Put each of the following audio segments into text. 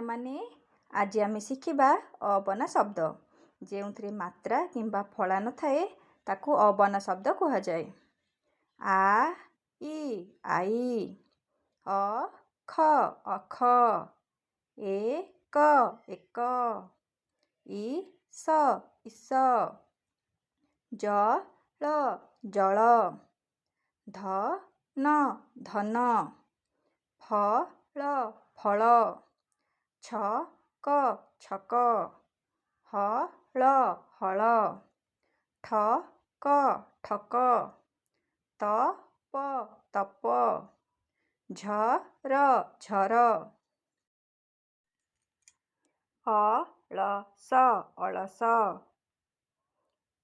ପିଲାମାନେ, ଆଜି ଆମେ ଶିଖିବା ଅବନା ଶବ୍ଦ। ଯେଉଁଥିରେ ମାତ୍ରା କିମ୍ବା ଫଳା ନଥାଏ, ତାକୁ ଅବନା ଶବ୍ଦ କୁହାଯାଏ। ଆ ଇ ଆଈ, ଅ ଖ ଅଖ, ଏ କ ଏକ, ଇ ସ ଇସ, ଜ ଳ ଜଳ, ଧ ନ ଧନ, ଫ ଳ ଫଳ, ଛ କ ଛକ, ହ ଳ ହଳ, ଠ କ ଠକ, ତ ପ ତପ, ଝ ର ଝର। ଅ ଳ ସ ଅଳସ,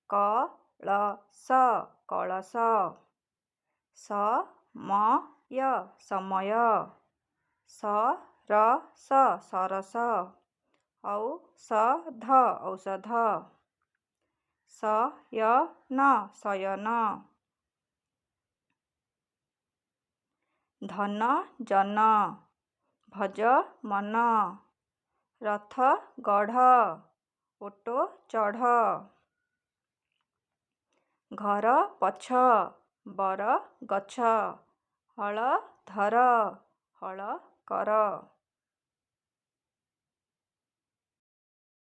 କ ଳ ସ କଳସ, ସ ମ ୟ ସମୟ, ସ ର ସ ସରସ, ଔ ଷ ଧ ଔଷଧ, ଶ ୟ ନ ଶୟନ। ଧନ ଜନ, ଭଜ ମନ, ରଥ ଗଢ଼, ଓଟ ଚଢ଼, ଘର ପଛ, ବର ଗଛ, ହଳ ଧର, ହଳ କର।